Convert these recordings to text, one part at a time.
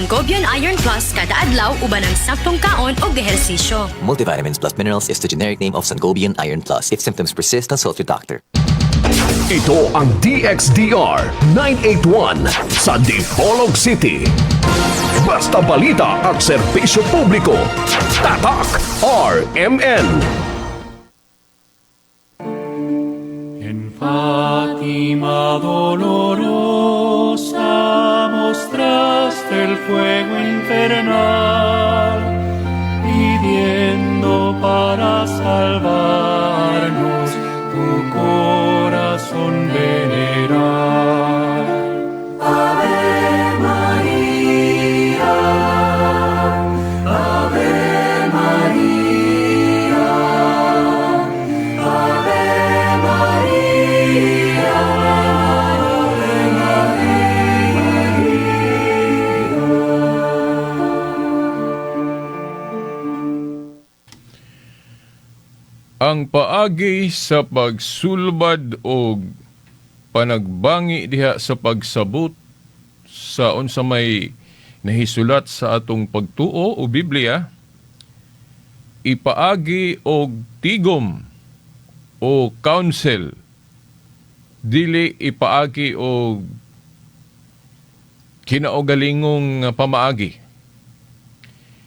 Sangobion Iron Plus kada adlaw uban ang saktong kaon ug ehersisyo. Multivitamins plus minerals is the generic name of Sangobion Iron Plus. If symptoms persist, consult your doctor. Ito ang DXDR 981 sa Dipolog City. Basta balita at serbisyo publiko. Tatak RMN. En Fátima dolorosa mostraste el fuego infernal, pidiendo para salvarnos tu corazón veneral. Ave María, Ave María, Ave María, Ave María. Ang paagi sa pagsulbad og panagbangi diha sa pagsabot sa unsa may nahisulat sa atong pagtuo o Biblia, ipaagi og tigom o council, dili ipaagi og kinaugalingong pamaagi.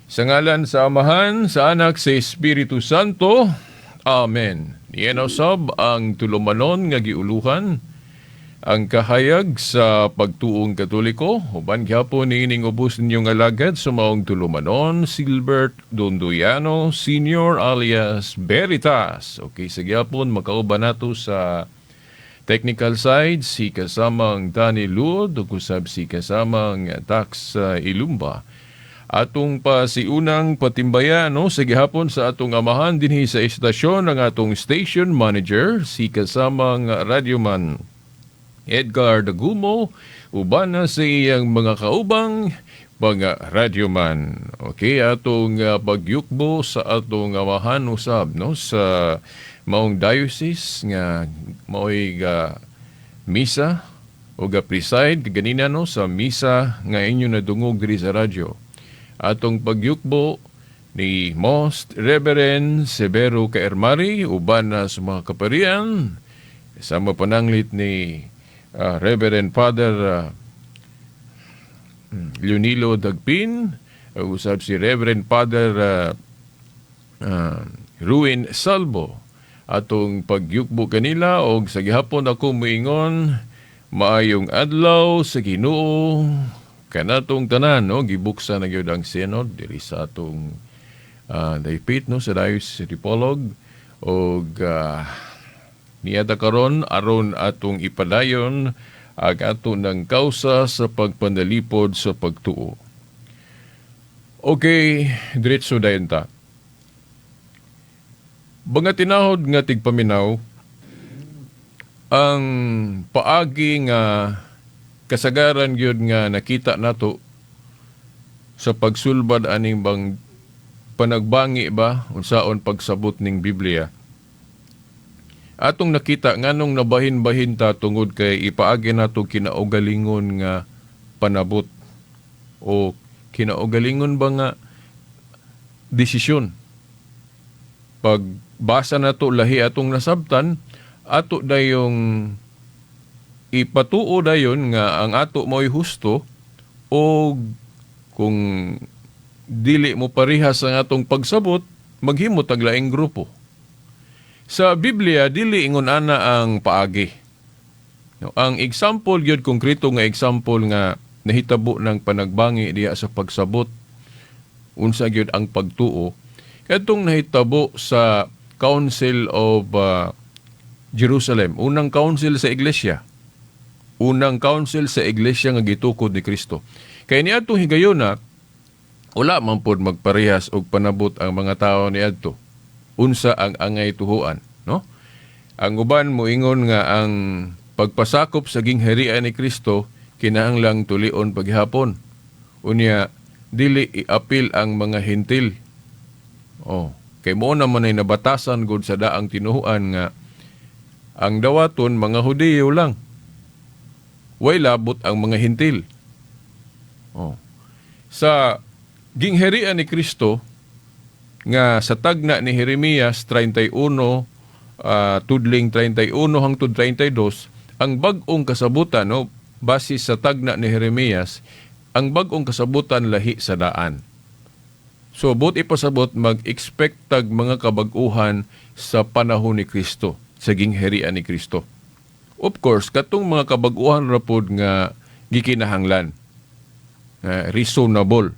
Sa ngalan sa Amahan, sa Anak, sa Espiritu Santo. Amen. Niyan usab ang tulumanon nga giuluhan ang kahayag sa pagtuong Katoliko. Uban gyapon niining ubos ninyong alagad sa maong tulumanon, Silbert Dondoyano Senior alias Veritas. Okay, sa gyapon makauban nato sa technical side si kasamang Danny Luod ug usab si kasamang Tax Ilumba. Atong pa si unang patimbayan, no, sa gihapon sa atong amahan dinhi sa estasyon, ang atong station manager si kasamang radyoman Edgar Dagumo uban na sa iyang mga kaubang mga radyoman. Okay, atong pagyukbo sa atong amahan usab, no, sa maong diocese nga maoy ga misa o ga preside ganina, no, sa misa nga inyo nadungog diri sa radyo. Atong pagyukbo ni Most Reverend Severo Kaermari uban na sa mga kaparian sama pananglit ni Reverend Father Leonilo Dagpin, usab si Reverend Father Ruin Salvo. Atong pagyukbo kanila og sa gihapon ako moingon, maayong adlaw sa Ginoo kanatong tanan, no. Gibuksan na gyud ang synod diri sa atong daypit, no, sa Diocese Dipolog og niada karon aron atong ipadayon ang ato ng kausa sa pagpanalipod sa pagtuo. Okay, diretso dayon ta. Mga tinahod nga tigpaminaw, ang paagi nga kasagaran gyud nga nakita nato sa pagsulbad aning bang panagbangi ba unsaon pagsabot ning Biblia. Atong nakita nganong nabahin-bahin ta tungod kay ipaagi nato kinaugalingon nga panabot o kinaugalingon ba nga desisyon. Pagbasa nato, lahi atong nasabtan, ato dayong ipatuo dayon nga ang ato mo'y husto, o kung dili mo parihas ang atong pagsabot, maghimo tag laing grupo. Sa Biblia, dili ingon ana ang paagi. No, ang example gyud, konkreto nga example nga nahitabo ng panagbangi diya sa pagsabot unsa gyud ang pagtuo, kadtong nahitabo sa Council of Jerusalem, unang council sa iglesia. Unang council sa iglesia nga gitukod ni Kristo. Kay niadtong higayona, wala man pod magparehas og panabot ang mga tawo niadto. Unsa ang angay tuhuan, no? Ang uban moingon nga ang pagpasakop sa gingharian ni Kristo kinahanglang tulion paghapon. Unya dili iapil ang mga Hentil. Oh, kay mo naman ay nabatasan gud sa daang tinuhuan nga ang dawaton mga Hudiyo lang. Way labot ang mga Hentil. Oh. Sa gingharian ni Kristo nga sa tagna ni Jeremias 31, tudling 31 hangtod 32, ang bag-ong kasabutan, no, base sa tagna ni Jeremias, ang bag-ong kasabutan lahi sa daan. So buot ipasabot, mag-expect tag mga kabag-uhan sa panahon ni Kristo, sa gingharian ni Kristo. Of course, katong mga kabag-uhan ra pod nga gikinahanglan, reasonable.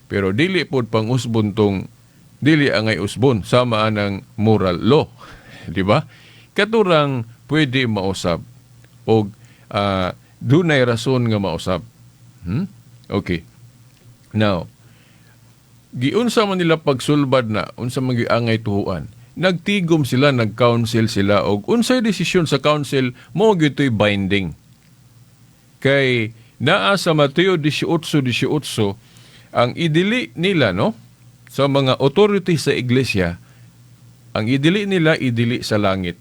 Pero dili pod pang-usbon tong dili angay usbon sama anang moral law, di ba? Katurang pwede mausab og dunay rason nga mausab. Okay. Now, giunsa man nila pagsulbad na, unsa man giangay tuhuan? Nagtigom sila, nag-council sila, og unsay desisyon sa council mao gyud binding. Kay naa sa Mateo 18:18, ang idili nila, no, sa mga authority sa iglesia, ang idili nila, idili sa langit.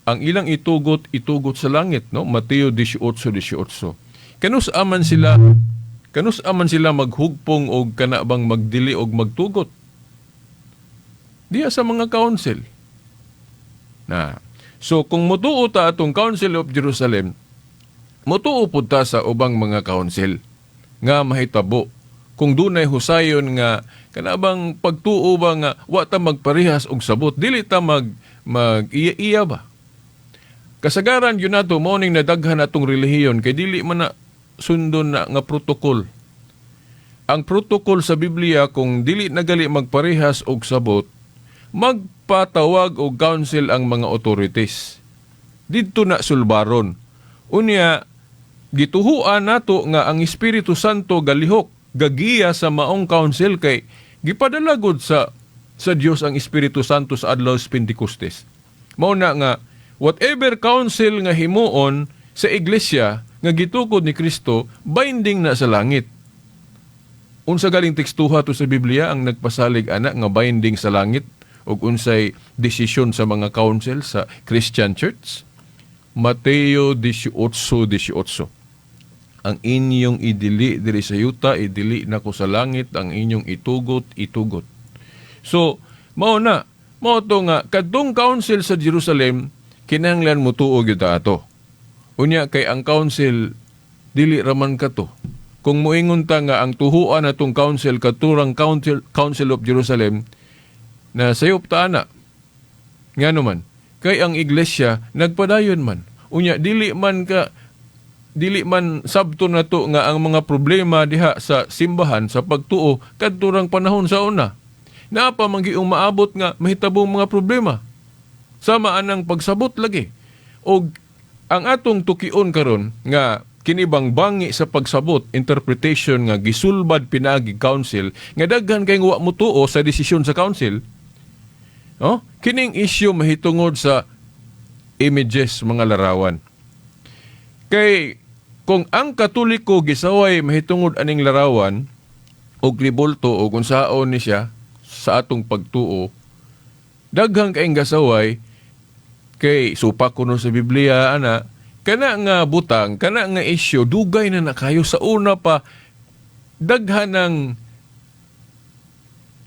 Ang ilang itugot, itugot sa langit, no? Mateo 18:18. Kanus-a man sila maghugpong og kana bang magdili og magtugot? Diya sa mga council. Na. So kung mutuo ta atong Council of Jerusalem, mutuo pud ta sa ubang mga council nga mahitabo. Kung dunay husayon nga kana bang pagtuo ba nga wa ta magparehas og sabot, dili ta mag mag iya-iya ba. Kasagaran yun nato mao ning nadaghan atong relihiyon kay dili man na sundon na nga protocol. Ang protocol sa Biblia, kung dili nagali magparehas og sabot, magpatawag og council ang mga authorities. Didto na sulbaron. Unya gituhuan nato nga ang Espiritu Santo galihok, gagiya sa maong council kay gipadala gud sa Dios ang Espiritu Santo sa adlaw sa Pentecostes. Mao na nga whatever council nga himuon sa iglesia nga gitukod ni Kristo, binding na sa langit. Unsa galing tekstuha to sa Biblia ang nagpasalig ana nga binding sa langit ug unsay desisyon sa mga council sa Christian Church? Mateo 18:18. Ang inyong idili diri sa yuta, idili nako sa langit, ang inyong itugot, itugot. So, mao na, mao to nga kadtong council sa Jerusalem kinahanglan motuo gyud ta ato. Unya kay ang council dili raman kato. Kung moingon ta nga ang tuhuan atong council katurang council Council of Jerusalem na sayop ta ana. Ngano man? Kay ang iglesia nagpadayon man. Unya dili man sabto na to nga ang mga problema diha sa simbahan sa pagtuo kadturang panahon sa una. Naa pa man gyud maabot nga mahitabong mga problema. Sama anang pagsabot lagi. Og ang atong tukion karon nga kinibang bangi sa pagsabot, interpretation nga gisulbad pinaagi council nga daghan kay wa motuo sa desisyon sa council. No? Kining issue mahitungod sa images, mga larawan. Kay kung ang Katoliko gisaway mahitungod aning larawan og ribulto o kung saon ni siya sa atong pagtuo, daghang kaayong gasaway kay supak kuno sa Biblia ana. Kana nga butang, kana nga issue, dugay na na kayo sa una pa, daghan ng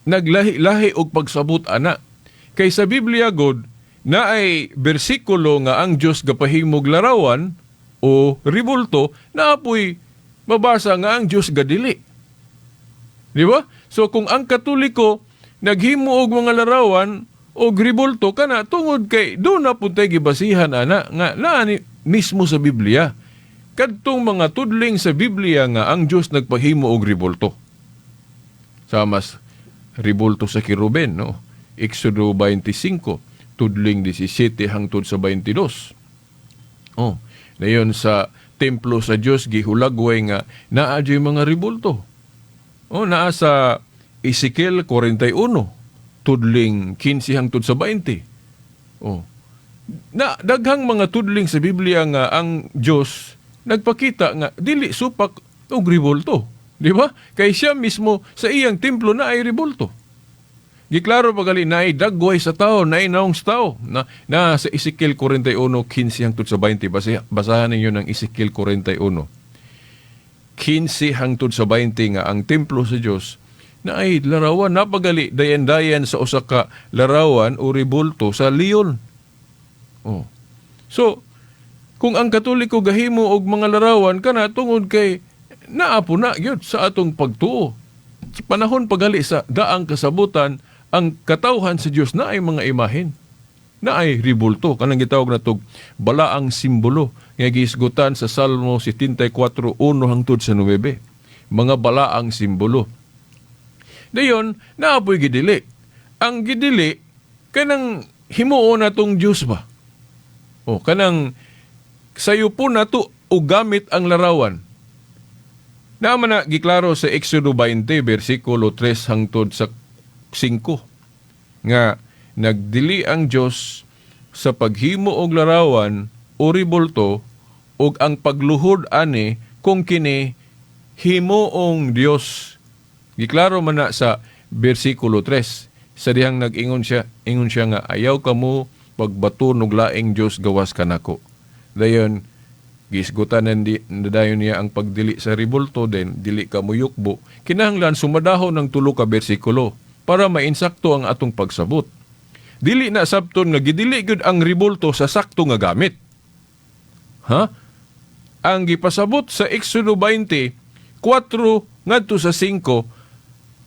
naglahi-lahi og pagsabot ana. Kay sa Biblia god naay bersikulo nga ang Dios gapahimog larawan o ribulto, naapoy mabasa nga ang Dios gadili. Di ba? So kung ang Katoliko naghimo og mga larawan o ribulto kana tungod kay do na pud tay gibasihan ana nga naa ni mismo sa Biblia. Kadtong mga tudling sa Biblia nga ang Dios nagpahimo og ribulto. Sama ribulto sa Kiruben, no? Exodo 25, tudling 17 hangtod sa 22. Oh, dayon sa templo sa Dios gihulagway nga naa dyo'y mga ribulto. Oh, naa sa Ezekiel 41, tudling 15 hangtod sa 20. Oh. Na daghang mga tudling sa Biblia nga ang Dios nagpakita nga dili supak og ribulto. Di ba? Kay siya mismo sa iyang templo na ay ribulto. Giklaro pa gali na ay dagway sa tao, na ay naong sa tao. Na sa Ezekiel 41, 15 hangtod sa 20. Basahan ninyo ng Ezekiel 41. 15 hangtod sa 20 nga ang templo sa Dios naay larawan, napagali dayan-dayan sa usa ka larawan o rebulto sa leon. Oh. So, kung ang Katoliko gahimo og mga larawan kana tungod kay naa po na gyud sa atong pagtuo. Sa panahon pagali sa daang kasabutan, ang katawhan sa Dios naay mga imahen. Naay rebulto kanang gitawag natog balaang simbolo nga gihisgutan sa Salmo 74:1 hangtod sa 9. Mga balaang simbolo. Dayon, naa poy gidili. Ang gidili, kanang himuon natong Diyos ba? O, kanang sayo po nato o gamit ang larawan. Naa man na giklaro sa Exodo 20, versikulo 3 hangtod sa 5, nga nagdili ang Dios sa paghimo og larawan o rebulto ug ang pagluhod ani kung kini himuong Dios. Giklaro man na sa versikulo 3 sa dihang nag-ingon siya, ingon siya nga ayaw kamo pagbaton og laing Dios gawas kanako. Dayon gisgutan di dayon niya ang pagdili sa rebulto, den dili ka muyukbo. Kinahanglan sumadahon ng tulo ka bersikulo para mainsakto ang atong pagsabot. Dili na sabton nga gidili gyud ang rebulto sa sakto nga gamit. Ha? Ang gipasabot sa Exodo 20, 4 ngadto sa 5,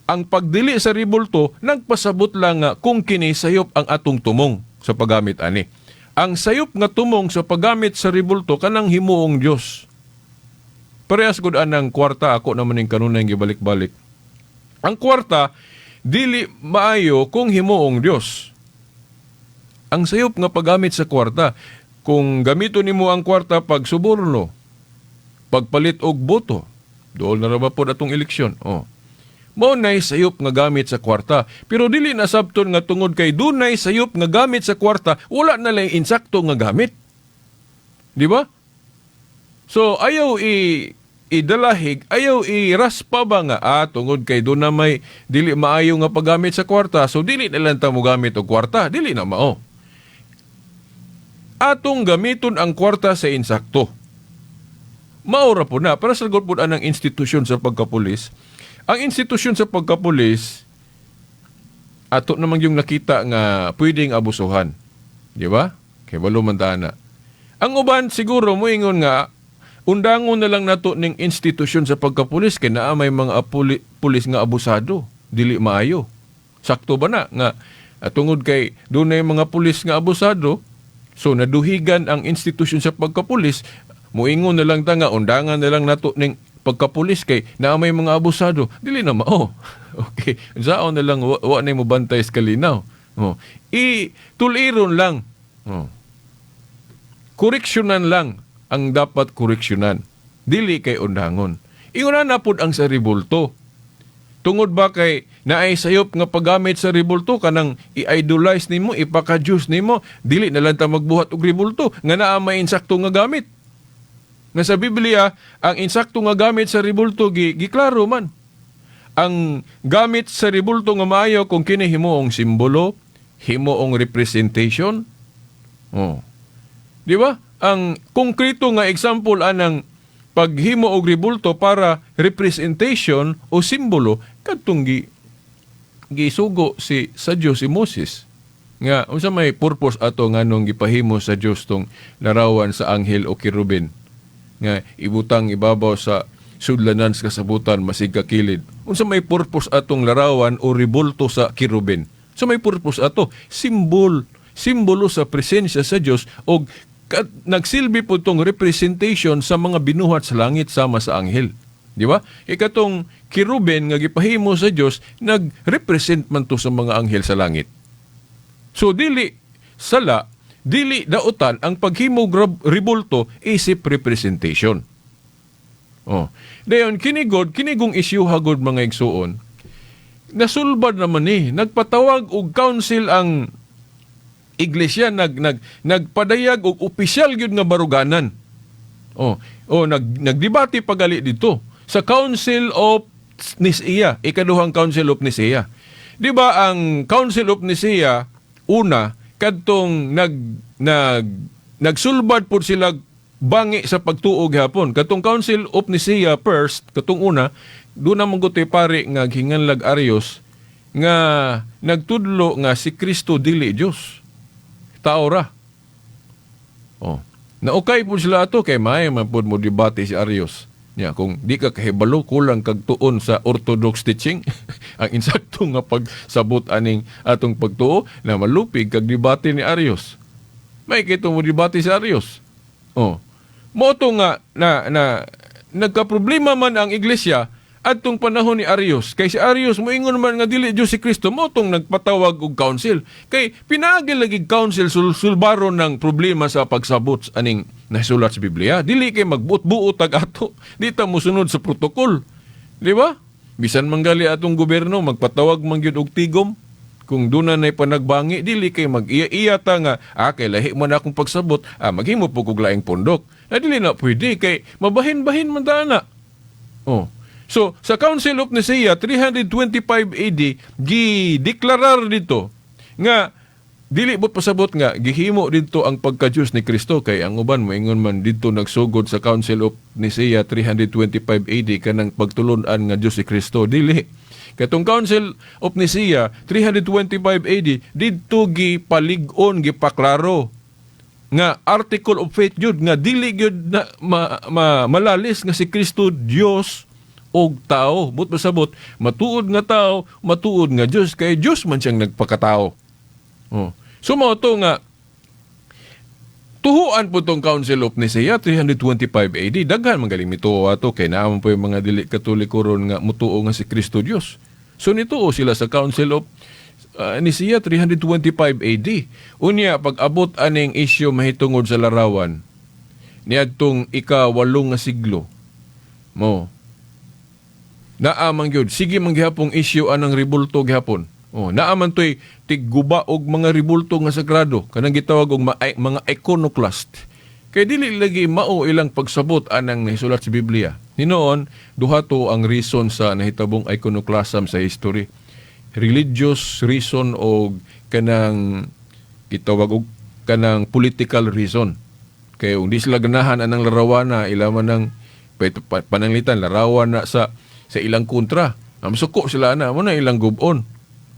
ang pagdili sa rebulto nagpasabot lang nga kung kini sayop ang atong tumong sa paggamit ani. Ang sayop nga tumong sa paggamit sa rebulto kanang himuong Dios. Parehas gud anang kwarta, ako naman ning kanunay gibalik-balik. Ang kwarta dili maayo kung himuong Dios. Ang sayop nga paggamit sa kwarta, kung gamito nimo ang kwarta pag suborno, pagpalit og boto, dool na ra ba pod atong eleksyon? Oh. Mao nay sayop nga gamit sa kwarta. Pero dili na sabton nga tungod kay dunay sayop nga gamit sa kwarta, wala na lang insakto nga gamit. Di ba? So ayaw idalahig, ayaw i-raspa ba nga tungod kay doon na may dili maayo nga paggamit sa kwarta, so dili na lang ta mo gamit og kwarta, dili na mao. Atong gamiton ang kwarta sa insakto. Mao ra po na para sa po anang institusyon sa pagkapulis. Ang institusyon sa pagkapulis ato namang yung nakita nga pwedeng abusuhan. Di ba? Kay balo man ta na. Ang uban siguro moingon nga undangon na lang nato ning institusyon sa pagkapulis kay naa may mga pulis nga abusado, dili maayo. Sakto ba na nga tungod kay dunay mga pulis nga abusado, so naduhigan ang institusyon sa pagkapulis, moingon na lang ta nga undangan na lang nato ning pagkapulis kay naa may mga abusado, dili na mao. Okay, unsaon na lang wa na mo bantay sa kalinaw. Oh. I tuliron lang. Oh. Koreksyonan lang ang dapat koreksyonan. Dili kay undangon. Ingon na pud ang sa rebulto. Tungod ba kay naay sayop nga paggamit sa rebulto kanang i-idolize nimo, ipaka-Diyos nimo, dili na lang ta magbuhat og rebulto nga naa may insakto nga gamit. Nga sa Biblia, ang insakto nga gamit sa rebulto giklaro man. Ang gamit sa rebulto nga maayo kung kini himuong simbolo, himuong representation. Oh. Di ba? Ang konkreto nga example anang paghimo og rebulto para representation o simbolo kadtong gisugo si sa Dios si Moses. Nga unsa may purpose ato nganong gipahimo sa Dios tong larawan sa anghel o kerubin nga ibutang ibabaw sa sudlanan sa kasabutan masig kakilid? Unsa may purpose atong larawan o rebulto sa kerubin? Unsa may purpose ato? Simbolo sa presensya sa Dios og nagsilbi po tong representation sa mga binuhat sa langit sama sa anghel. Di ba? Ikatong kerubin nga gipahimo sa Dios nagrepresent man to sa mga anghel sa langit. So dili sala, dili dautan ang paghimo rebulto isip representation. Oh. Dayon kinigod, kinigong isyu hagod, mga igsuon. Nasulbad naman ni, nagpatawag og council ang iglesia, nag nag nagpadayag og opisyal gyud nga baruganan. Oh, nagdebate pagali dito sa Council of Nicaea, ikaduhang Council of Nicaea. Di ba ang Council of Nicaea una kadtong nag nag nagsulbad pud sila bangi sa pagtuo gihapon. Katong Council of Nicaea first, katong una, doon na man pare nga gihinganlag Arius nga nagtudlo nga si Kristo dili Dios. Tao ra. Oh. Naukay po sila ato kay may man pud mo debate si Arius. Nya kung di ka kahibalo, kulang kag tuon sa orthodox teaching, ang insakto nga pagsabot aning atong pagtuo, na malupig kag debate ni Arius. May kito mo debate si Arius. Oh. Mao to nga na na nagka-problema man ang iglesia adtong panahon ni Arius, kay si Arius moingon man nga dili Dios si Kristo. Mao tong nagpatawag og council, kay pinaagi lagi council sulbaron ng problema sa pagsabot aning nasulat sa Biblia. Dili kay magbuot-buot tag ato, di ta mosunod sa protocol, di ba? Bisan manggali atong gobyerno, magpatawag man gyud og tigom kung doon na panagbangi. Dili kay mag-iya-iya ta nga kay lahi man akong pagsabot, maghimo po kog laing pundok na. Dili na pwede kay mabahin-bahin man ta na. Oh. So, sa Council of Nicaea 325 AD, gideklarar dito nga dili mo pasabot nga gihimo didto ang pagka-Diyos ni Kristo, kay ang uban moingon man didto nagsugod sa Council of Nicaea 325 AD kanang pagtulon-an nga Diyos si Kristo. Dili. Katong Council of Nicaea 325 AD, didto gipalig-on, gipaklaro nga article of faith gyud nga dili gyud na malalis nga si Kristo Dios og tao. But masabot, matuod nga tao, matuod nga Dios, kay Dios man siyang nagpakatao. Oh. So mao to nga tuhuan po tong Council of Nicaea 325 AD. Daghan man galing mituo ato kay naa man po yung mga dili Katoliko ron nga mutuo nga si Kristo Dios. So nituo sila sa Council of Nicaea 325 AD. Unya pag abot aning isyu mahitungod sa larawan niadtong ika-8 nga siglo mo, naa man gyud, sige man gihapong isyu anang ribulto gihapon. Oh, naa man toy tigguba og mga ribulto nga sagrado, kanang gitawag og mga iconoclast. Kay dili lagi mao ilang pagsabot anang nahisulat sa Biblia. Hinoon, duha to ang reason sa nahitabong iconoclasm sa history. Religious reason o kanang gitawag og kanang political reason. Kay kung di sila ganahan anang larawan na ila man ng pananglitan larawan na sa ilang kontra. Ang suko sila na mo na ilang gubon.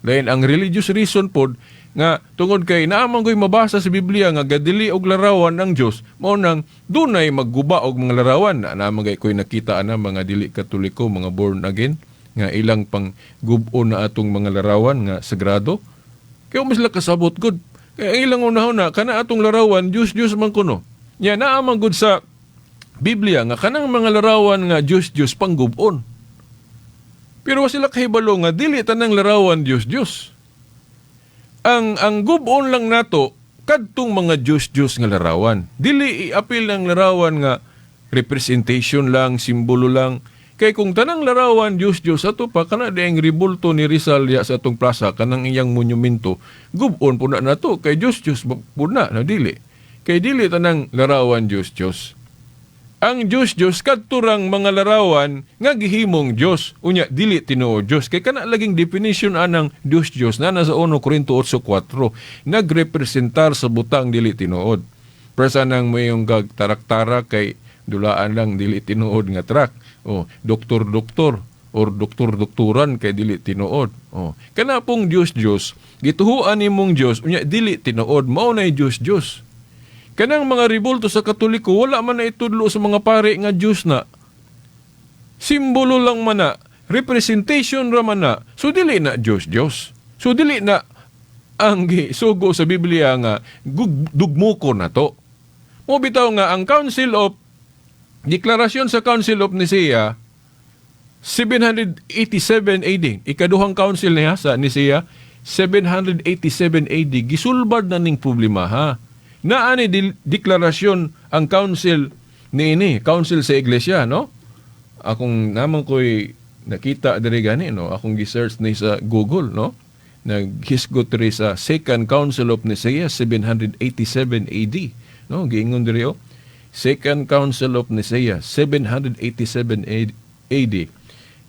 Then ang religious reason pod nga tungod kay naa man ko'y mabasa sa Biblia nga gadili og larawan ang Dios, mao nang dunay magguba og mga larawan. Na naa man ko'y nakita ana mga dili Katoliko, mga born again, nga ilang pang gubon na atong mga larawan nga sagrado. Kaya mas sila kasabot gud. Kaya ang ilang unahon kana atong larawan Dios Dios man kuno. Nya naa man gud sa Biblia nga kanang mga larawan nga Dios Dios panggubon. Pero wa sila kahibalo nga dili tanang larawan Dios Dios. Ang gubon lang nato kadtong mga Dios Dios nga larawan. Dili iapil ang larawan nga representation lang, simbolo lang. Kay kung tanang larawan Dios Dios ato pa kana di ang ribulto ni Rizal ya sa atong plaza, kanang iyang monumento, gubon po na nato kay Dios Dios po na na dili. Kay dili tanang larawan Dios Dios. Ang Dios Dios kadto rang mga larawan nga gihimong Dios, unya dili tinuod Dios, kay kana laging definition anang Dios Dios na nasa 1 Corinto 8:4, nagrepresentar sa butang dili tinuod. Presa nang mayong gag tarak-tarak kay dulaan lang dili tinuod nga truck. Oh, doktor doktor or doktor doktoran kay dili tinuod. Oh, kana pong Dios Dios gituhuan nimong Dios unya dili tinuod, mao nay Dios Dios. Kanang mga ribulto sa Katoliko, wala man na itudlo sa mga pare nga Diyos na. Simbolo lang man na, representation ra man na. So dili na Diyos Diyos. So dili na ang sugo sa Biblia nga dugmuko na to. Mo bitaw nga ang Council of Deklarasyon sa Council of Nicaea 787 AD, ikaduhang council niya sa Nicaea 787 AD, gisulbad na ning problema ha. Naa ni deklarasyon ang council niini, council sa iglesia, no? Akong naman ko'y nakita diri gani, no? Akong gi-search ni sa Google, no? Naghisgot diri sa Second Council of Nicaea 787 AD, no? Giingon diri oh. Second Council of Nicaea 787 AD.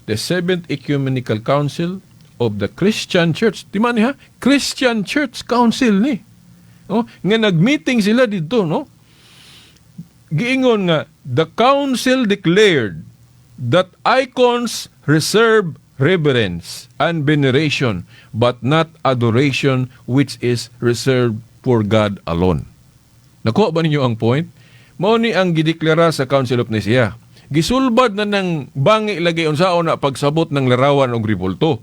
The Seventh Ecumenical Council of the Christian Church. Di man ni ha? Christian Church Council ni. Oh, nga nag-meeting sila dito, no? Giingon nga the council declared that icons reserve reverence and veneration but not adoration, which is reserved for God alone. Nakuha ba ninyo ang point? Mao ni ang gideklara sa Council of Nicaea. Gisulbad na ng bangi lagi unsaon na pagsabot ng larawan og rebulto.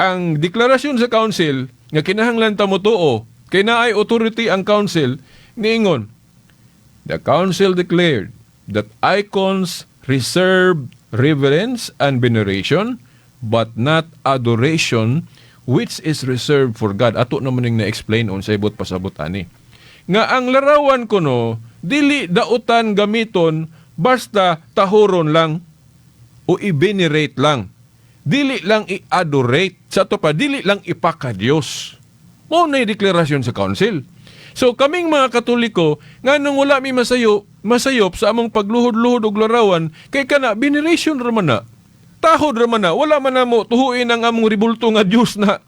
Ang deklarasyon sa council nga kinahanglan ta motuo kay naay authority ang council, niingon, "The council declared that icons reserve reverence and veneration but not adoration, which is reserved for God." Ato naman ning na-explain unsay buot pasabot ani. Nga ang larawan kuno dili dautan gamiton, basta tahuron lang o i-venerate lang. Dili lang i-adorate. Sa ato pa, dili lang ipakadiyos. Mao na deklarasyon sa council. So kaming mga Katoliko, nga nung wala mi masayop sa among pagluhod-luhod og larawan, kay kana veneration ra man na. Tahod ra man na, wala man namo tuhuin ang among ribulto nga Dios na.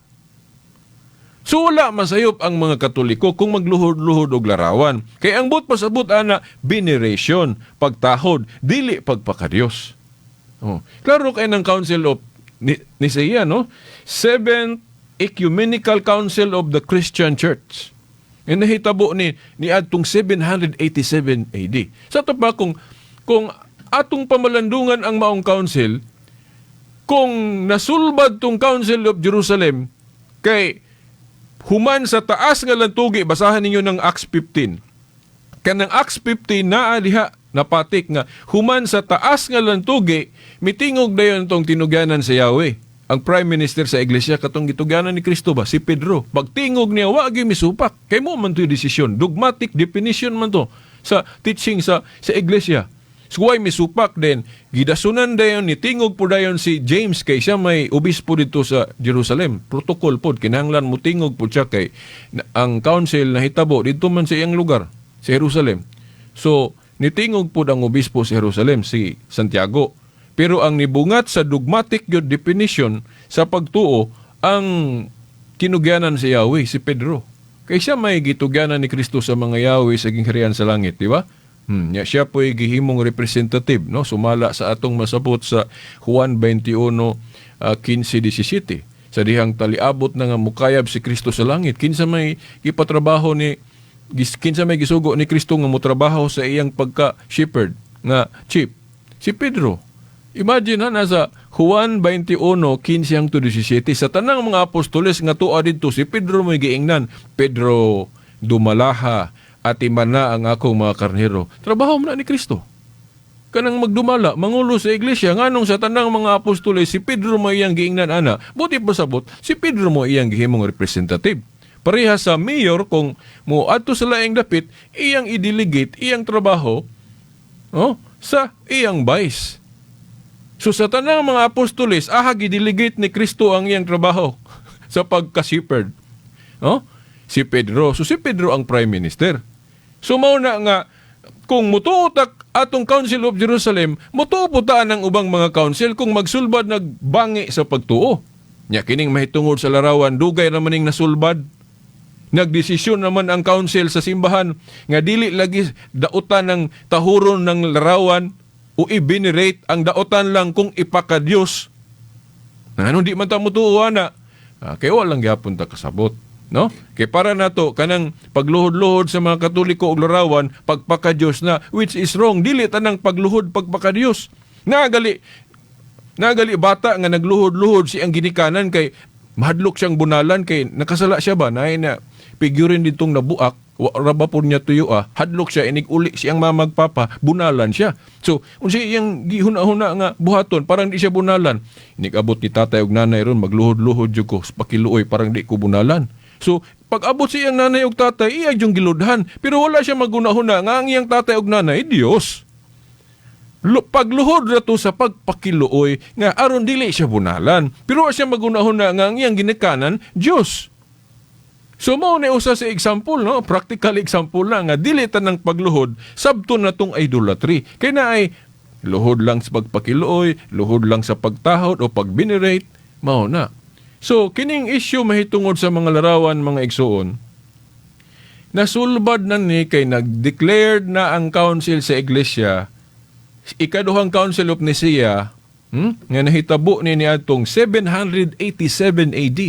So wala masayop ang mga Katoliko kung magluhod-luhod og larawan. Kay ang buot pasabot ana, veneration, pagtahod, dili pagpakadiyos. Oh. Klaro kay ng Council of Nicaea, no? Seventh Ecumenical Council of the Christian Church. Nga nahitabo ni adtong 787 AD. Sa ato pa, kung atong pamalandungan ang maong council, kung nasulbad tong Council of Jerusalem kay human sa taas nga lantugi, basahan ninyo ng Acts 15. Kanang Acts 15 naa diha napatik nga human sa taas nga lantugi, mitingog dayon tong tinugyanan sa Yahweh. Ang prime minister sa iglesia katong gitugyanan ni Kristo ba, si Pedro. Pagtingog niya, wa gyud misupak. Kay mao man to desisyon, dogmatic definition man to sa teaching sa iglesia. So why misupak din? Gidasunan dayon ni tingog po dayon si James kay siya may obispo dito sa Jerusalem. Protocol pod, kinahanglan mo tingog po siya kay ang council nahitabo dito man sa iyang lugar sa Jerusalem. So nitingog pod ang obispo sa Jerusalem, si Santiago. Pero ang nibungat sa dogmatic gyud definition sa pagtuo, ang tinugyanan si Yahweh, si Pedro. Kay siya may gitugyanan ni Kristo sa mga Yahweh sa gingharian sa langit, di ba? Ya, siya po'y gihimong representative, no? Sumala sa atong masabot sa Juan 21, 15, 17. Sa dihang taliabot na nga mukayab si Kristo sa langit, kinsa may gisugo ni Kristo nga motrabaho sa iyang pagka shepherd nga chief? Si Pedro. Imagine ha, nasa Juan 21, 15 hangtod 17. Sa tanang mga apostoles nga tuwa didto, si Pedro may giingnan, "Pedro, dumalaha at imana ang akong mga karnero." Trabaho mo na ni Kristo. Kanang magdumala, mangulo sa iglesia, nganong sa tanang mga apostoles, si Pedro mo iyang giingnan ana? Buot pasabot, si Pedro mo iyang gihimong representative. Pareha sa mayor, kung mo adto sa laing dapit, iyang i-delegate iyang trabaho, oh, sa iyang vice. So sa tanang mga apostoles, aha gi-delegate ni Kristo ang iyang trabaho sa pagka-shepherd? Oh? Si Pedro. So si Pedro ang prime minister. So mao na nga kung mutuo tak atong Council of Jerusalem, mutuo po ta ang ubang mga council kung magsulbad nagbangi sa pagtuo. Nya kining mahitungod sa larawan, dugay naman ning nasulbad. Nagdesisyon naman ang council sa simbahan nga dili lagi dautan ng tahuron ng larawan o i-venerate ang daotan lang kung ipakadiyos. Na ano di man ta mutuo na? Ah, kay walang gyapon ta kasabot. No? Kay para nato kanang pagluhod-luhod sa mga Katoliko og larawan, pagpakadiyos na, which is wrong. Dili tanang pagluhod pagpakadiyos. Nagali bata nga nagluhod-luhod si ang ginikanan kay mahadlok siyang bunalan kay nakasala siya ba, naay na figurin ditong nabuak, wa ra ba po niya tuyo, ah, hadlok siya inig uli siyang mamagpapa, bunalan siya. So unsa iyang gihuna-huna nga buhaton parang di siya bunalan? Inig abot ni tatay ug nanay ron, "Magluhod-luhod jud ko pakiluoy, parang di ko bunalan." So pag abot sa iyang nanay ug tatay, iya yung giludhan, pero wala siya maghuna-huna nga ang iyang tatay ug nanay Dios. Pagluhod ra to sa pagpakiluoy nga aron dili siya bunalan. Pero wa siya magunahuna nga ang iyang ginikanan Dios. So mao ni usa sa example, no, practical example na nga dili tanang pagluhod sabto na tong idolatry. Kay naay luhod lang sa pagpakiluoy, luhod lang sa pagtahod o pag-venerate, mao na. So kining issue mahitungod sa mga larawan, mga igsuon, Nasulbad na ni kay nag-declared na ang council sa iglesia, ikaduhang Council of Nicaea, nga nahitabo ni niadtong 787 AD.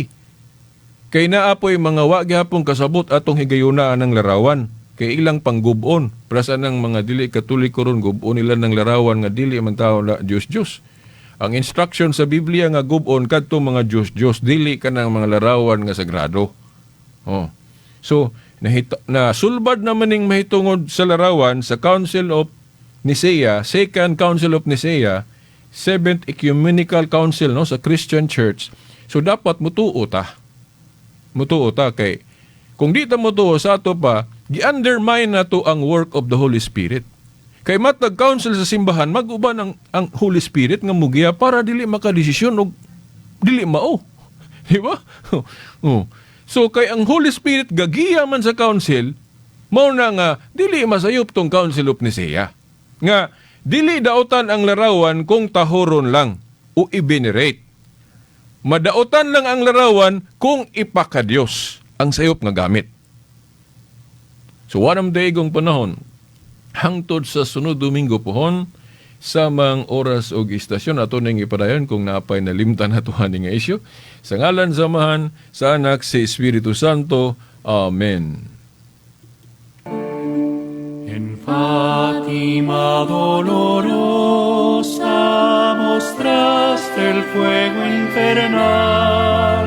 Kay naapoy mga wa gihapon kasabot atong higayuna ng larawan kay ilang panggubon. Prasa ng mga dili Katoliko ron, gubon nila ng larawan nga dili man tao na Diyos Diyos. Ang instruction sa Biblia nga gubon kadto mga Diyos Diyos, dili kanang mga larawan nga sagrado. Oh. So nahita, na sulbad naman ning mahitungod sa larawan sa Council of Nicaea, Second Council of Nicaea, Seventh Ecumenical Council, no, sa Christian Church. So dapat mutuo ta. Mutuo ta kay kung di ta mutuo sa ato pa, gi-undermine na to ang work of the Holy Spirit. Kay matag council sa simbahan, mag-uban ang Holy Spirit nga mugiya para dili makadesisyon og dili mao. Di ba? Oh. So kay ang Holy Spirit gagiya man sa council, mao na nga dili masayop tong Council of Nicaea. Nga dili daotan ang larawan kung tahoron lang o i-venerate. Madaotan lang ang larawan kung ipakadiyos ang sayop nga gamit. So wanam daigong panahon, hangtod sa sunod Domingo pohon, samang oras og istasyon, ato ning ipadayon kung naapay nalimtan nato ani nga isyu. Sa ngalan sa Amahan, sa Anak, sa Espiritu Santo. Amen. En Fátima dolorosa mostraste el fuego infernal,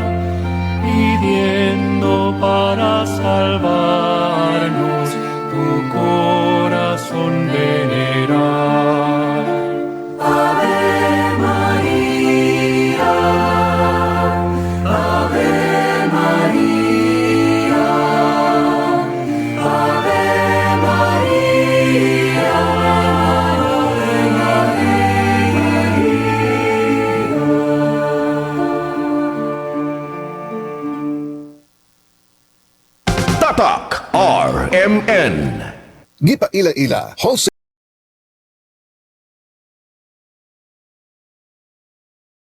pidiendo para salvarnos tu corazón venerar. Ave María, Ave María, Ave María, Ave María. Tatak RMN. Gipaila-ila, Jose.